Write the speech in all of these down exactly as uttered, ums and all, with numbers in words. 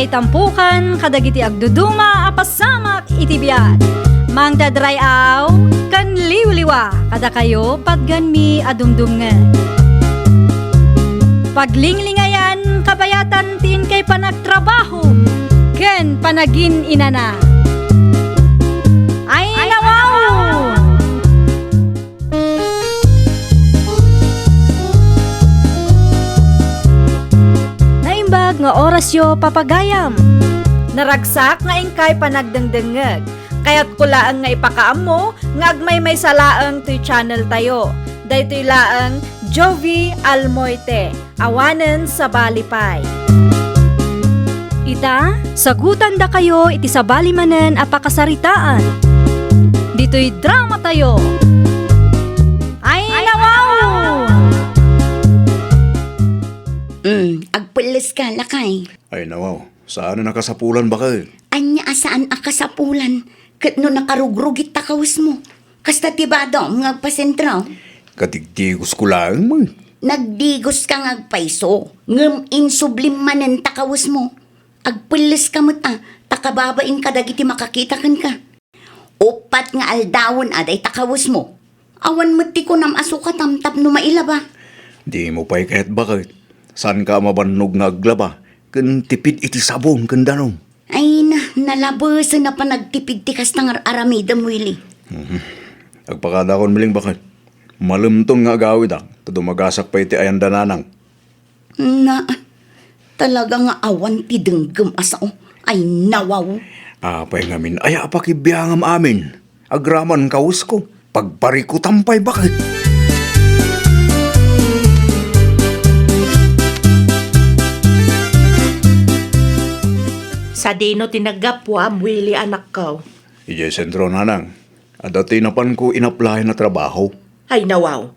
Itampukan kadagiti agduduma a pasamak iti biag. Mangted ray-aw ken liwliwa kadakayo patgenmi a dumdumngeg. Paglinglingayan kabayatan ti inkay panagtrabaho ken panagin-inana. Ay, nawaw! Naimbag nga orasyo, papagayam. Naragsak nga inkay panagdengdengngeg. Kayatko laeng nga ipakaammo nga agmaymaysa laeng toy channel tayo. Daytoy laeng Jovi Almoite. Awanen sabali pay. Ita, sagutandakayo iti sabali manen a pakasaritaan. Ditoy drama tayo. Ay, nawaw! Mm, agpelles ka, lakay. Ay, nawaw. Saan a nakasapulan, baket? Ania a saan a kasapulan? Ket no nakarugrugit ta kawesmo. Kasta ti badom nga agpasentro. Kadigdigos ko laeng, man. Nagdigos ka nga agpayso, ngem insublim manen ta kawesmo. Agpelles ka met a, ta kababain kadagiti makakita kenka. Uppat nga aldawen a dayta kawesmo. Awan met ti kunam a sukatam tapno mailaba. Dimo pay kayat, baket. Saanka a mabannog nga aglaba ken tipid iti sabon ken danum. Ay na, nalabesen a panagtipid ti kasta nga ar-aramidem, Willy. Mhm. Agpakadakon, Miling, baket. Malemton nga agawidak, ta dumagasak pay ti ayan da nanang. Na, talaga nga awan ti denggem a sao. Ay, nawaw. Apay ngamin, aya a pakibiangam amin? Agraman kawesko, pagparikutam pay, baket. Sadino ti naggapuam, Willy, anakko? Idiay sentro, nanang. Adda ti napanko inaplayan a trabaho. Ay, nawaw.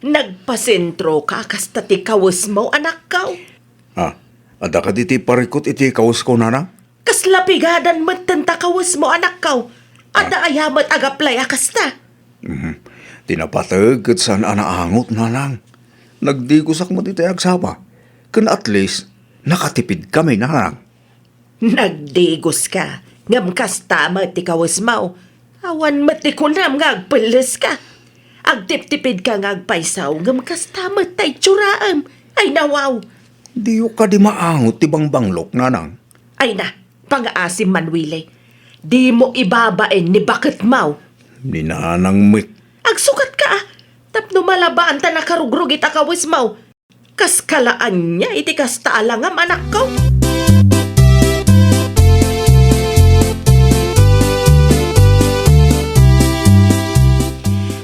Nagpasentroka a kasta ti kawesmo, anakko? Ah, adda kadi ti parikut iti kawesko, nanang? Kasla pigadan metten ta kawesmo, anakko. Adda aya met agaplay a kasta? Mhm. Ti napateg ket saan a naangot, nanang. Nagdigosak met iti agsapa. Ken at least, nakatipid kami, nanang. Nagdigoska, ngem kasta met ti kawesmo. Awan met ti kunam nga agpelleska. Agtiptipidka nga agpayso, ngem kasta met ta itsuram. Ay, nawaw! Diyo kadi maangot ti bangbanglok, nanang? Ay na, pangaasim man, Willy. Dimo ibabain ni baketmo. Ni nanang met. Agsukatka, a. Tapno malabaan ta nakarugrugit a kawesmo. Kas kalaanna iti kasta a langam, anakko?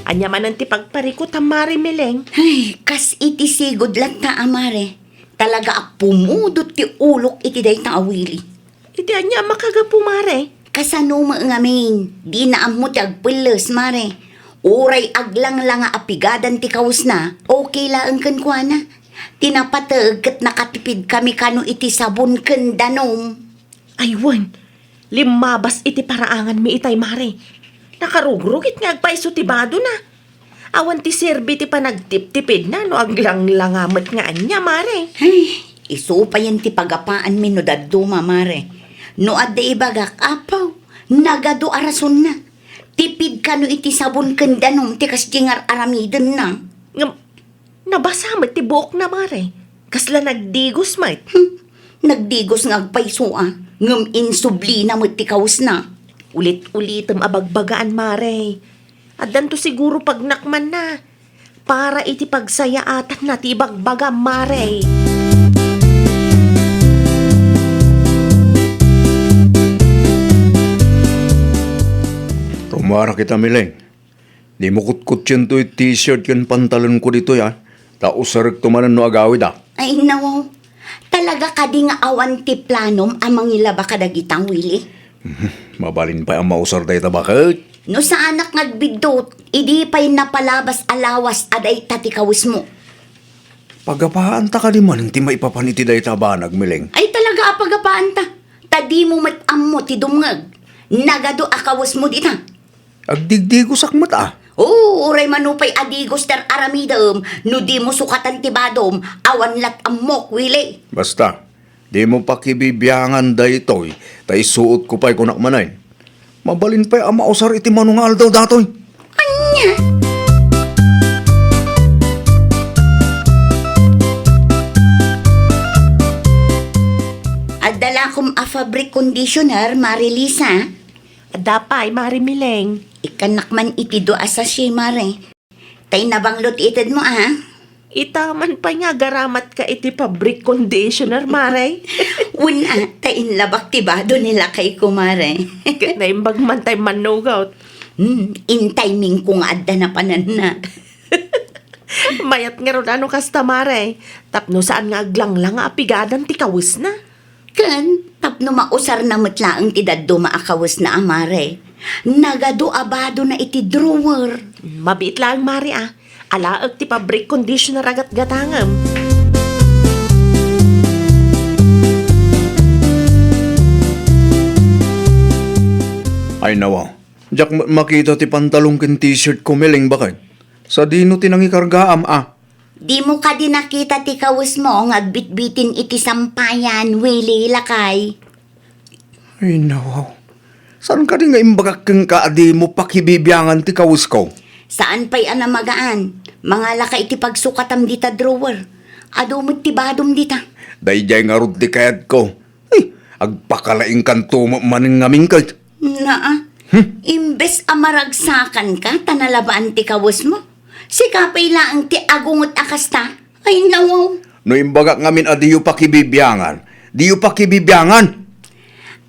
Ania manen ti pagparikutam, Mare Miling? Ay, kas iti sigud latta a, Mare. Talaga a pumudot ti ulok iti dayta a Willy. Iti ania a makagapu, Mare? Kasano met ngamin, dina ammo ti agpelles, Mare. Uray aglangla nga apigadan ti kawesna, okay laeng kenkuana. Ti napateg ket nakatipid kami kano iti sabon ken danum. Ay wen, limmabas iti paraanganmi itay, Mare. Nakarugrugit nga agpayso ti badona. Awan ti serbi ti panagtiptipidna no aglanglanga met nga ania, Mare. Ay, isu payen ti pagapaanmi no dadduma, Mare. No adda ibagak, apaw, nagadu a rasonna. Tipid kano iti sabon ken danum ti kasdi nga ar-aramidenna. Ngem, nabasa met ti buokna, Mare. Kasla nagdigos met. Hmm, nagdigos nga agpayso a, ngem insublina met ti kawesna. Ulit-ulitem a bagbagaan, Mare. Addanto siguro pagnakmanna para iti pagsayaatanna ti ibagbagam, Mare. Rummuarak ita, Miling. Dimo kutkutsien toy t-shirt ken pantalonko ditoy, a. Ta usarekto manen no agawid, a. Ay, nawaw. Talaga kadi nga awan ti planom a mangilaba kadagita, Willy? Mhm. Mabalin pay a mausar dayta, baket? No saanak nga agbiddut, idi pay napalabas a lawas a dayta ti kawesmo. Pagapaanta kadi manen ti maipapan iti dayta a banag, Miling? Ay, talaga a pagapaanta. Ta dimo met ammo ti dumngeg. Nagadu a kawesmo dita. Agdigdigosak met, a. Oo, uray mano pay a digos ti ar-aramidem, no dimo sukatan ti badom, awan lat ammok, Willy. Basta, Dimo pakibibiangan daytoy, ta isuotko pay, kunak manen. Mabalin pay a mausar iti mano nga aldaw datoy. Ania? Adda lakom a fabric conditioner, Mare Lisa? Adda pay, Mare Mileng. Ikkannak man iti dua a sachet, Mare. Tay nabanglot itedmo, a? Ita man pay nga agaramatka iti fabric conditioner, Mare. Wen a, ta inlabak ti bado ni lakayko, Mare. Ket naimbag man tay mannugot. Hmm, in timing ko nga adda napananna. Mayat ngarud a no kasta, Mare. Tapno saan nga aglanglang nga apigadan ti kawesna. Ken tapno mausarna met laeng ti dadduma a kawesna a, Mare, nagadu a badona iti drawer. Mabiit laeng, Mare, a. Alaek ti fabric conditioner a gatgatangem. Ay, nawa. Diak met makita ti pantalon ken t-shirt ko, Mileng, baket. Sadino ti nangikargaam, a? Dimo kadi nakita ti kawesmo nga agbitbitin iti sampayan, Willie, lakay? Ay, nawaw. Saan kadi nga imbagak kenka a dimo pakibibiangan ti kawesko? Saan pay a namagaan. Mangalaka iti pagsukatam dita drawer. Adu met ti badom dita. Daydiay ngarud ti kayatko. Ay, agpakalaingkanto met manen ngamin ket. Naa, hmm? Imbes a maragsakanka ta nalabaan ti kawesmo, sika pay laeng ti agunget a kasta. Ay, nawaw. No imbagak ngamin a diyo pakibibiangan, diyo pakibibiangan.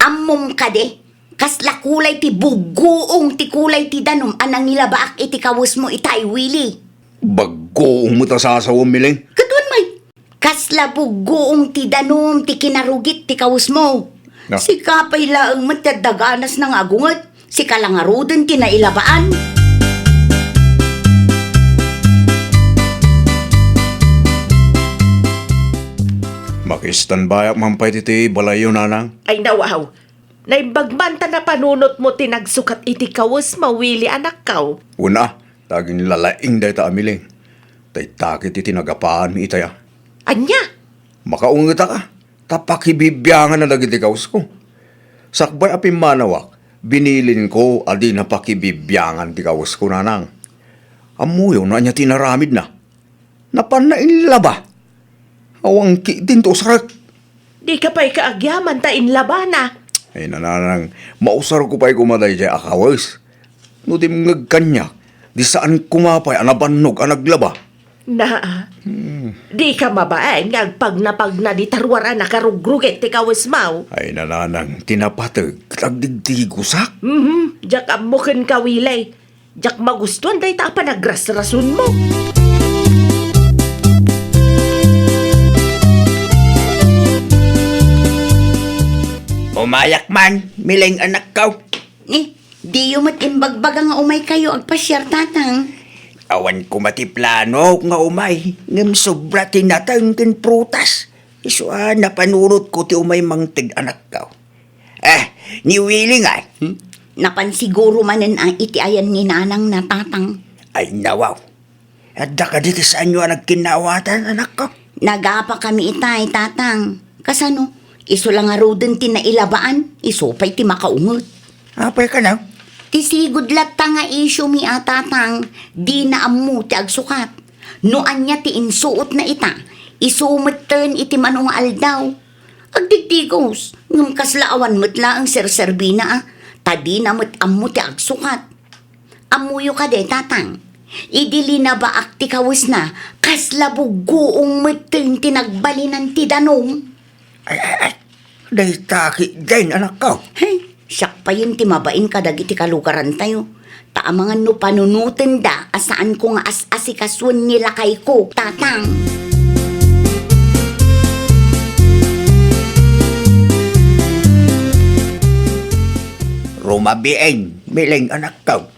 Ammom kadi, kasla kulay ti buggoong ti kulay ti danum a nangilabaak iti kawesmo itay, Willie. Baggoong met a sasawem, Mileng. Ket wen, may. Kasla buggoong ti danum ti kinarugit ti kawesmo. Ah. Sika pay laeng met ti adda ganasna nga agunget. Sika la ngaruden ti nailabaan. Makistanbayak man pay ditoy balayyo, nanang. Ay, nawaw. Naimbag man ta napanunotmo ti nagsukat iti kawesmo, Willie, anakko. Wen a, ta aginlalaing dayta a Mileng. Tay takit iti nagapaanmi itay a. Ania? Makaungetak a, ta pakibibianganna dagiti kawesko. Sakbay a pimmanawak, binilinko a dina pakibibiangan ti kawesko, nanang. Ammoyo no ania ti inaramidna. Napanna inlaba. Awan ketdin ti usarek. Dika pay kaagyaman ta inlabana. Ay, nanang, mausarko pay koma daydiay a kawes. No dimngeg kaniak, di saan koma pay a nabannog a naglaba. Naa, hmm. Dika mabain nga agpagnapagna dita ruar a nakarugrugit ti kawesmo. Ay, nanang, ti napateg ket agdigdigosak. Mhm, diak ammo kenka, Willie. Diak magustuan dayta a panagrasrasonmo. Umayak man, Mileng anakko. Eh, diyo met imbagbaga nga umaykayo agpasiar, tatang? Awan koma ti plano nga umay, ngem sobra ti nateng ken prutas. Isu a napanunotko ti umay mangted anakko. Eh, ni Willie nga? Hmm? Napan siguro manen a iti ayan ni nanangna, tatang. Ay, nawaw. Adda kadi ti saanyo a nagkinnaawatan, anakko? Nagapa kami itay, tatang. Kasano? Isu la ngaruden ti nailabaan, isu pay ti makaunget. Apay kano? Ti sigud latta nga isyu mi a, tatang, dina ammo ti agsukat. No ania ti insuotna ita, isu metten iti mano nga aldaw. Agdigdigos, ngem kasla awan met laeng serserbina a, ta dina met ammo ti agsukat. Ammoyo kadi, tatang, idi linabaak ti kawesna, kasla buggoong metten ti nagbalinan ti danum. Ay, ay, ay, dayta ketdin, anakko. Hey, siak payen ti mabain kadagiti kalugarantayo. Ta amangan no panunotenda a saanko nga as-asikasuen ni lakayko, tatang. Rumabiin, Mileng anakko.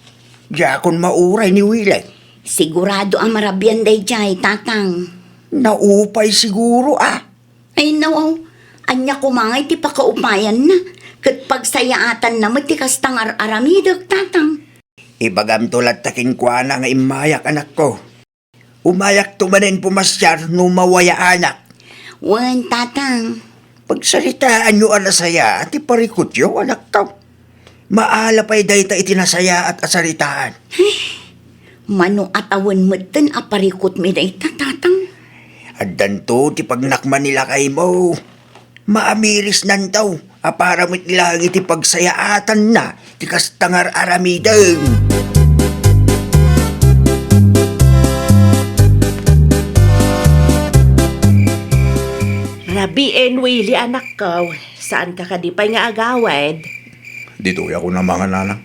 Diakon mauray ni Willie. Sigurado a marabian daydiay, tatang. Naupay siguro, a. Ay, nawaw. Ania koma ngay ti pakaupayanna? Ket pagsayaatanna met ti kasta nga ar-aramidek, tatang. Ibagamto latta kenkuana nga immayak, anakko. Umayakto manen pumasiar no mawayaanak. Wen, tatang. Pagsaritaanyo a nasayaat ti parikutyo, anakko. Maala pay dayta iti nasayaat a saritaan. Mano a tawen metten a parikutmi dayta, tatang? Addanto ti pagnakman ni lakaymo. Maamirisnanto a para met laeng iti pagsayaatanna ti kasta nga ar-aramiden. Rabiin, Willy, anakko. Saanka kadi pay nga agawid? Ditoy ako namangan, nanang.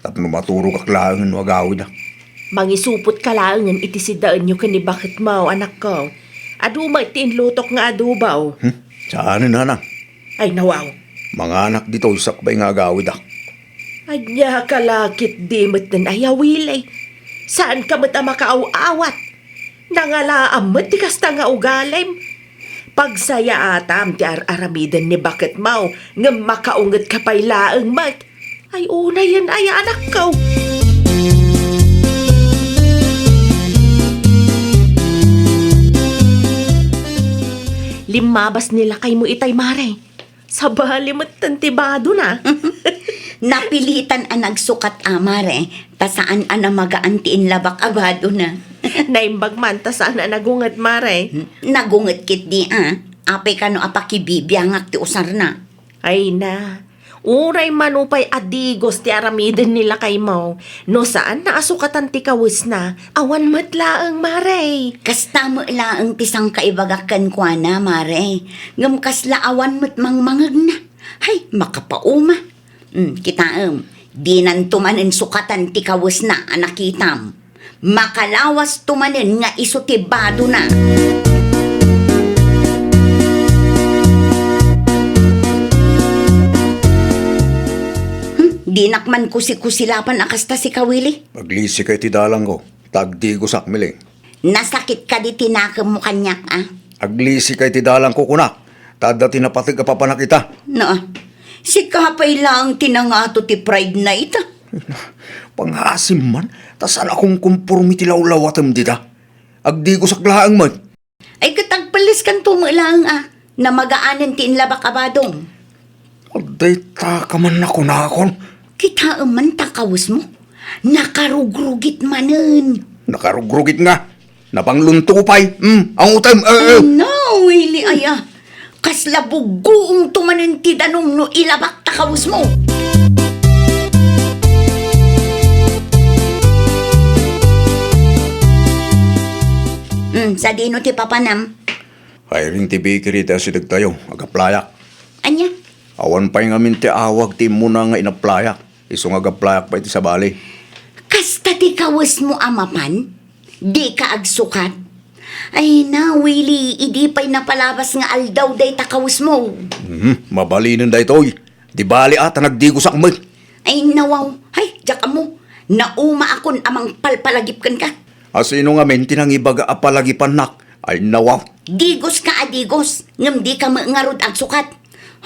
Tapno maturogak laengen no agawidak. Mangisupotka laengen iti sidaenyo ken ni baketmo, anakko. Adu met ti inlutok nga adobo. Hmm? Saanen, nanang? Ay, nawaw. Manganak ditoy sakbay nga agawidak. Ania ka la ketdi metten aya, Willy? Saanka met a makaaw-awat? Nangalaam met ti kasta nga ugalim. Pagsayaatam ti ar-aramiden ni baketmo, ngem makaungetka pay laeng met. Ay, unayen aya, anakko. Limmabas ni lakaymo itay, mare. Sabali metten ti badona. Napilitan a nagsukat a, mare, ta saan a namagaan ti inlabak a badona. Naimbag man ta saan a nagunget, mare. Nagunget ketdi a. Apay kano a pakibibiangak ti usarna? Ay na, uray mano pay a digos ti aramiden ni lakaymo, no saanna a sukatan ti kawesna, awan met laeng, mare. Kasta met laeng ti sangkaibagak kenkuana, mare. Ngem kasla awan met mangmangegna. Hay, makapauma. Hmm, kitaem, dinanto manen sukatan ti kawesna a nakitam. Makalawasto manen nga isu ti badona. Hmm, dinak man kusikusilapan a kasta, Sika Willy. Aglisika iti dalangko, ta agdigosak, Miling. Nasakit kadi ti nakemmo kaniak, a? Aglisika iti dalangko, kunak, ta adda ti napateg a papanak ita. No, sika pay laeng ti nangato ti pride na ita. Pangaasim man, ta saan a kumkumpormi ti lawlawatem dita. Agdigosak laeng met. Ay, ket agpelleskanto met laeng a namagaanen ti inlabak a badom. Dayta ka man nakunakon. Kitaem man ta kawesmo. Nakarugrugit manen. Nakarugrugit nga. Napanglunto pay. Hmm, angutem, eh, eh. No, Willy, aya. Kasla buggoongto manen ti danom no ilabak ta kawesmo. Hmm, sadino ti papanam? Ay, iring ti bakery ti asidegtayo, agaplayak. Ania? Awan pay ngamin ti awag ti immuna nga inaplayak. Isu nga agaplayak pay ti sabali. Kasta ti kawesmo a mapan? Dika agsukat? Ay na, Willy, idi pay napalabas nga aldaw dayta kawesmo. Mhm, mabalinen daytoy. Di bali a, ta nagdigosak met. Ay, nawaw. Hay, diak ammo. Naumaakon a mangpalpalagip kenka. A sino ngamin ti nangibaga a palagipannak? Ay, nawaw. Digos ka a digos, ngem di ka met ngarud agsukat.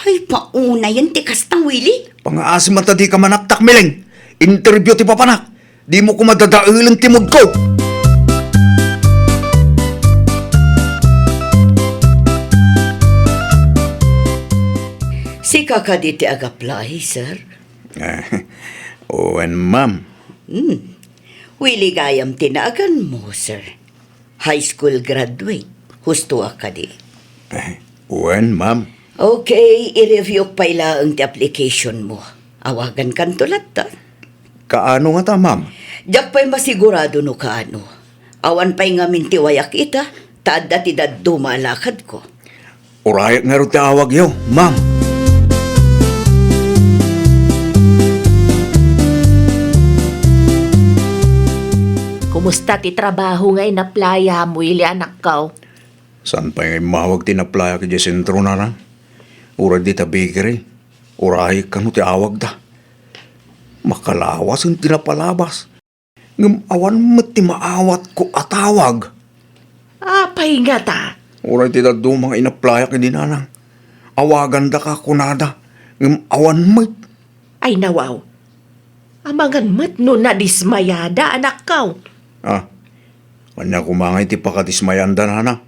Ay, paunayen ti kasta, Willy. Pangaasim ta di ka manaktak, Miling. Interview ti papanak. Dimo koma dadaelen ti mood ko. Sika kadi ti agaplay, sir? Eh, wen, ma'am. Hmm. Willy gayam ti naganmo, sir. High school graduate. Husto a kadi? Eh, wen, ma'am. Okay, i-review pay laeng ti application mo. Awagan kanto latta. Kaano ngata, ma'am? Diak pay masigurado no kaano. Awan pay ngamin ti wayak ita, ta adda ti dadduma a lakadko. Urayek ngarud ti awagyo, ma'am. Kumusta ti trabaho nga inaplayam, Willy, anakko? Saan pay nga immawag ti inaplayak idiay sentro, nanang? Uray dita bakery, urayek kano ti awagda. Makalawasen ti napalabas. Ngem awan met ti maawatko a tawag. Apay ngata? Uray ti dadduma nga inaplayak idi, nanang. Awagandaka kunada, ngem awan met. Ay, nawaw. Amangan met no nadismayada, anakko. Ah, ania koma ngay ti pakadismayanda, nanang?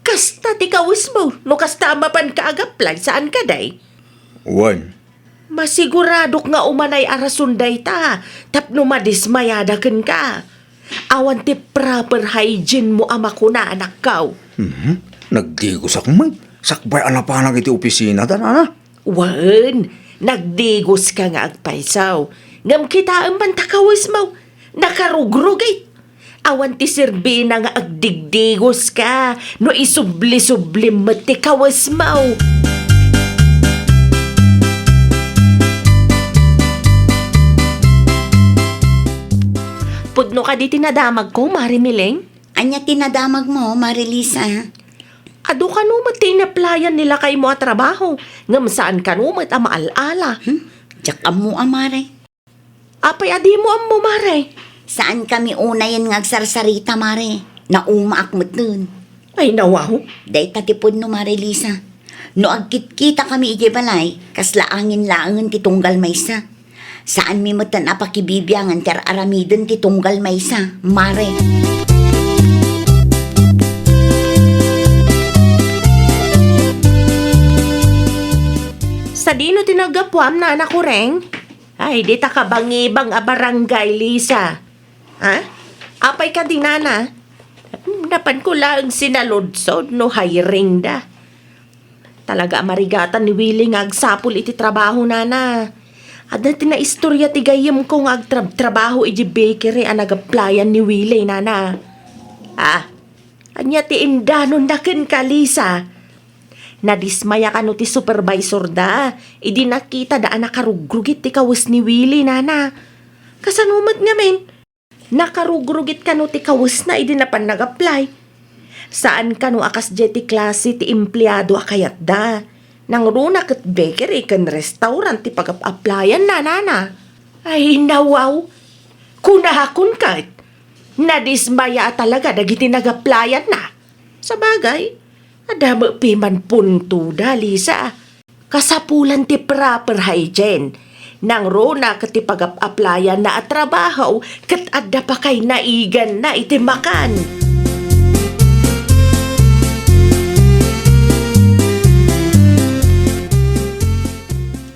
Kasta ti kawesmo, no kasta a mapanka ag-apply, saan kadi? Wen. Masiguradok nga umanay a rason dayta tapno madismayada kenka. Awan ti proper hygiene mo a makuna, anakko. Mhm. Nagdigosak met. Sakbay a napanak iti opisina da, nana. Wen, nagdigoska nga agpayso. Ngem kitaem man ta kawesmo, nakarugrugit. Awan ti serbina nga agdigdigoska no isubli-sublim met ti kawesmo. Pudno kadi ti nadamagko, Mare Miling? Ania ti nadamagmo, Mare Lisa? Adu kano met ti inaplayan ni lakaymo a trabaho, ngem saan kano met a maal-ala. Hmm? Diak ammo a, Mare. Apay a dimo ammo, Mare? Saan kami unayen nga agsarsarita, Mare. Naumaak metten. Ay, nawaw. Dayta ti pudno, Mare Lisa. No agkitkita kami idiay balay, kasla angin laengen ti tunggal maysa. Saanmi metten a pakibibiangan ti ar-aramiden ti tunggal maysa, Mare. Sadino ti naggapuam, Nana Kureng? Ay, dita kabangibang a barangay, Lisa. Ha? Apay kadi, Nana? Napanko laeng sinaludsod no hiring da. Talaga a marigatan ni Willie nga agsapul iti trabaho, Nana. Adda ti naistorya ti gayyemko nga agtrab-trabaho iti bakery a nagaplayan ni Willie, Nana. Ah, ania ti indanonda kenka, Lisa? Nadismaya kano ti supervisor da idi nakita da a nakarugrugit ti kawes ni Willie, Nana. Kasano met ngamin? Nakarugrugit kano ti kawesna idi napan nag-apply? Saan kano a kasdiay ti klase ti empleado a kayatda. Nangruna ket bakery ken restaurant ti pagap-applyan na, Nana. Ay, nawaw! Kunakon ket, nadismaya a talaga dagiti nag-applyan na. Sabagay, adda met piman punto da, Lisa. Kasapulan ti proper hygiene. Nangruna ket ti pagap-applyan na a trabaho ket adda pa kay naigan na iti makan.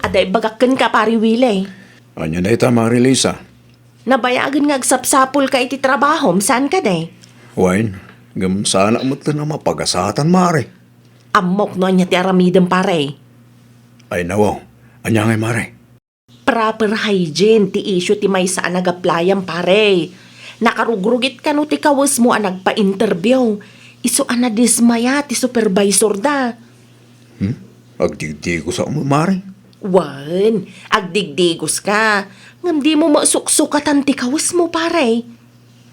Adda ibagak kenka, Pari Willie. Ania dayta, Mari Lisa? Nabayagen nga agsapsapulka iti trabahom, saan kadi? Wen, ngem saanak metten a mapagasatan, Mari. Ammok no ania ti aramidem, pare. Ay, nawaw. Ania ngay, Mari? Proper hygiene ti issue ti maysa a nag-applyan, pare. Nakarugrugit kano ti kawesmo a nagpa-interview. Isu a nadismaya ti supervisor da. Hmm? Agdigdigos a, Mari? Wen, agdigdigos ka. Ngem dimo masuksukatan ti kawesmo, pare.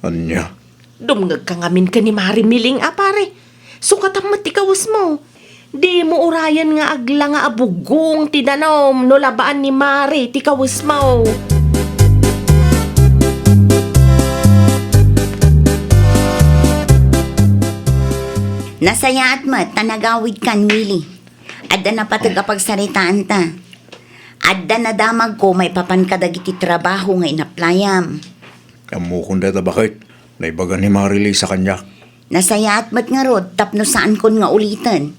Ania? Dumngegka ngamin ken ni Mari Miling a, pare. Sukatan met ti kawesmo. Dimo urayen nga aglanga a buggong ti danum no labaan ni Mari ti kawesmo. Nasayaat met ta nagawidkan, Willie. Adda napateg a pagsaritaanta. Adda nadamagko maipapan kadagiti trabaho nga inaplayam. Ammokon dayta, baket. Naibaga ni Mari Lisa kaniak. Nasayaat met ngarud tapno saankon nga uliten.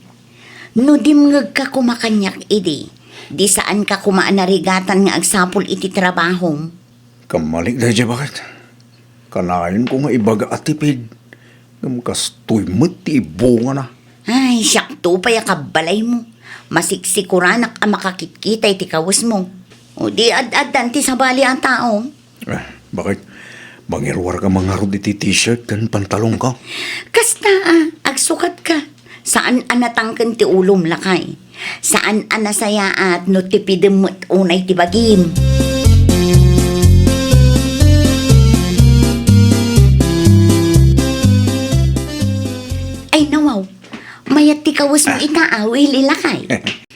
No dimngegka koma kaniak idi, di saanka koma a narigatan nga agsapul iti trabahom. Kammalik daydiay, baket. Kanayonko nga ibaga a tipid, ngem kastoy met ti ibungana. Ay, siakto pay a kabbalaymo. Masiksikoranak a makakitkita iti kawesmo. O di ad-addan ti sabali a tao. Eh, baket? Mangiruarka man ngarud iti t-shirt ken pantalonko. Kasta a, agsukatka. Saan a natangken ti ulom, lakay. Saan a nasayaat no tipidem met unay ti bagim. Ay, nawaw. Mayat ti kawesmo ita a, Willie, lakay.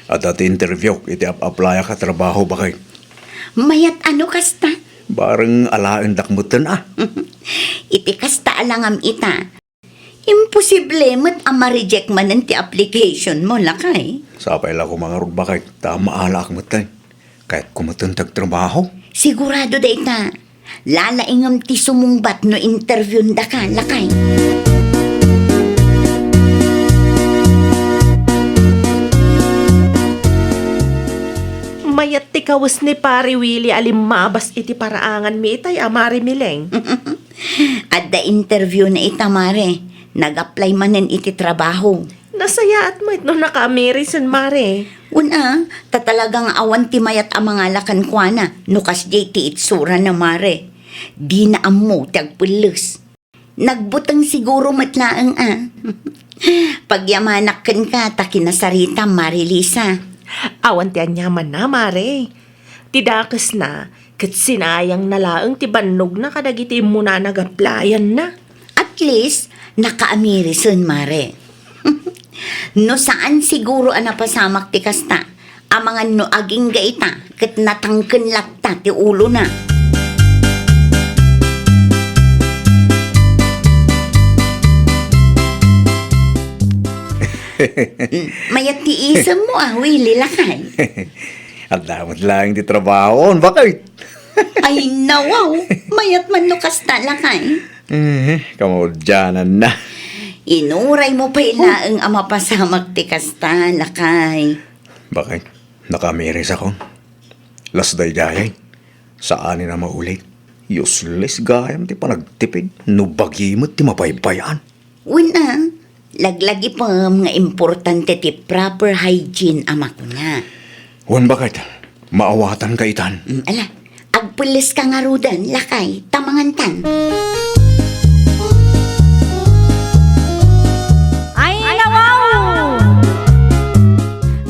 Adda ti interview iti ap-aplayak a trabaho, baket. Mayat a no kasta? Bareng alaendak metten a. Iti kasta a langam ita, imposible met a ma-reject manen ti application mo, lakay. Sapay la koma ngarud, baket, ta maalaak metten. Kayatko metten ti agtrabaho. Sigurado dayta. Lalaingem ti sumungbat no interviewendaka, lakay. Kayat ti kawes ni Pare Willie a limmabas iti paraanganmi itay a Mare Mileng. Adda interview na ita, Mare. Nag-apply manen iti trabaho. Nasayaat met no nakaamirisan, Mare. Wen a, ta talaga nga awan ti mayat a mangala kenkuana no kasdiay ti itsurana, Mare. Dina ammo ti agpelles. Nagbuteng siguro met laeng a. Pagyamanak kenka ta kinasaritam, Mare Lisa. Awan ti aniamanna, Mare. Ti dakesna, ket sinayangna laeng ti bannogna kadagiti immunana gaplayanna. At least, nakaamirisan, Mare. No saan siguro a napasamak ti kasta, amangan no agingga ita, ket natangken latta ti ulona. Mayat ti isemmo a, Willie, lakay. Adda met laeng ti trabaho, bakit? Ay, nawaw. Mayat man no kasta, lakay. Eh, kamaudiananna. Inuraymo pay laeng a mapasamak ti kasta, lakay. Bakit? Nakaamirisakon. Las daydayay. Saanen a maulit. Useless gayam ti panagtipid no bagi met ti mabaybay-an. Wen a, laglagipem nga importante ti proper hygiene a makuna. Wen bakit? Maawatanka itan. Mm, ala, agpelleska ngaruden, lakay, ta mangantan. Ay, nawaw!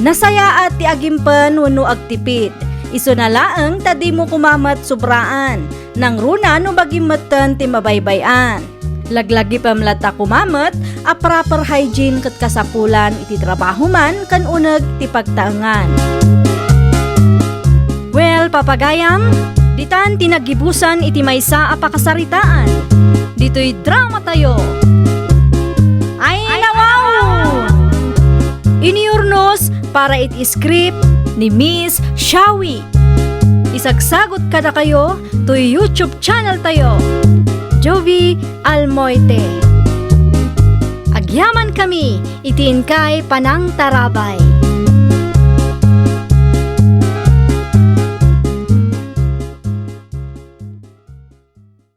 Nasayaat ti agimpen wenno agtipid. Isuna laeng ta dimo koma met sobraan. Nangruna no bagim metten ti mabaybay-an. Laglagipem latta koma met a proper hygiene ket kasapulan iti trabaho man ken uneg ti pagtaengan. Well, papagayam, ditan ti naggibusan iti maysa a pakasaritaan. Ditoy dramatayo. Ay, nawaw! Iniurnos para iti script ni Miss Shawi. Isagsagot kadakayo toy YouTube channel tayo, Jovi Almoite. Agyaman kami iti inkay panangtarabay.